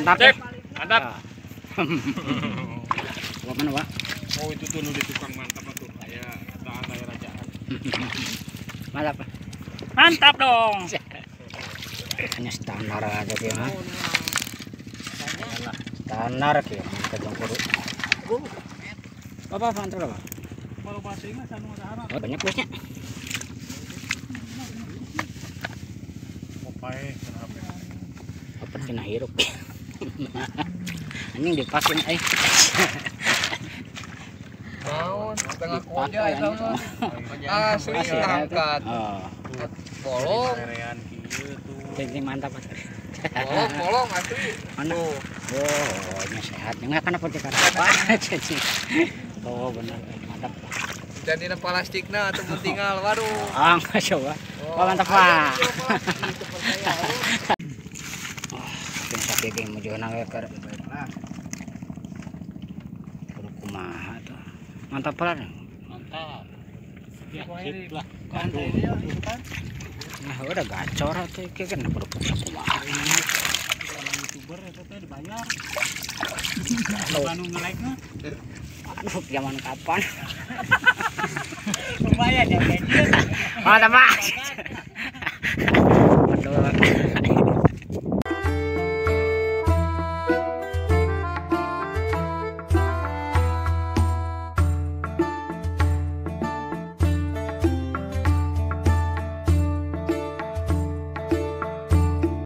Mantap ya. Mantap. Wah, mana, Pak? Oh, itu tuh di tukang mantap tuh. Kayak tahan kayak rajaan. Mantap. Mantap dong. Hanya standar aja dia mah. Standar kieu mantap kudu. Apa mantap apa? Oh, banyak bosnya. Apa kena hirup. Anjing dipasin euy. Naon setengah koja eta mah. Asli angkat. Bolong. Ting mantap. Bolong, bolong asli. Mana? Oh, ini sehat. Enggak kan apa apa. Oh, benar mantap. Dan ini plastikna atau tinggal waduh. Ah, coba. Oh, mantap, Pak. Sakit mau jual nawe keur. Kudu kumaha tuh. Mantap lah. Mantap. Ya, sip lah. Nah, udah gacor atuh ieu kan kudu kumaha. YouTuber eta teh dibayar. Anu nge-like mah. Aduh, zaman kapan? Lumayan ya, Mantap, Pak.